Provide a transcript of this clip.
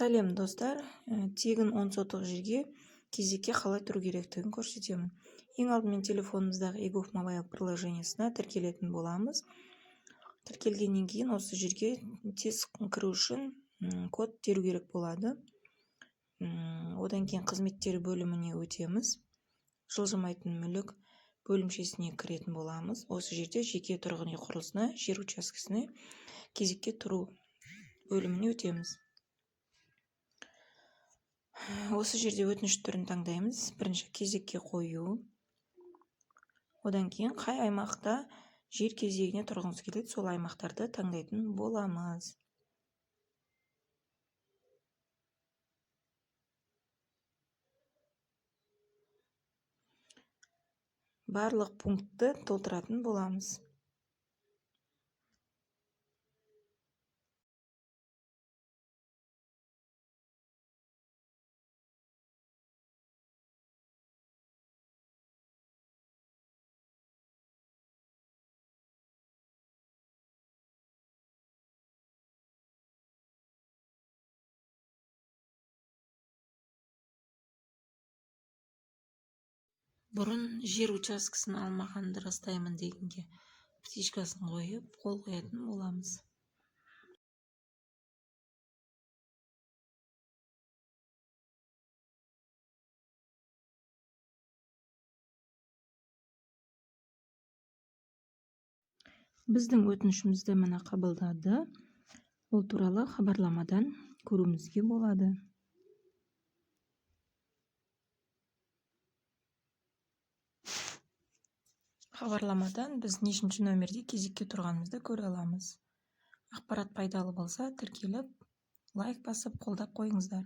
Сәлем, достар! Тегін 10 сотық жерге кезекке қалай тұру керектігін көрсетемін. Ең алдымен телефонымыздағы eGov Mobile приложениесіне тіркелетін боламыз. Тіркелгеннен кейін осы жерге тез кіру үшін код теру керек болады. Одан кейін қызметтер бөліміне өтеміз. Жылжымайтын мүлік бөлімшесіне кіретін боламыз. Осы жерде жеке тұрғын үй құрылысына жер учаскесіне кезекке тұру бөліміне өтеміз. Осы жерде өтініш түрін таңдаймыз. Бірінші кезекке қою. Одан кейін қай аймақта жер кезегіне тұрғыңыз келеді, сол аймақтарды таңдайтын боламыз. Барлық пунктті толтыратын боламыз. Бұрын жер учаскесін алмағанды растаймын дегенге птичкасын қойып, қол қоятын боламыз. Біздің өтінішімізді міне қабылдады. Ол туралы хабарламадан көруімізге болады. Хабарламадан біз нешінші нөмірде кезекке тұрғанымызды көре аламыз. Ақпарат пайдалы болса, тіркеліп, лайк басып, қолдап қойыңыздар.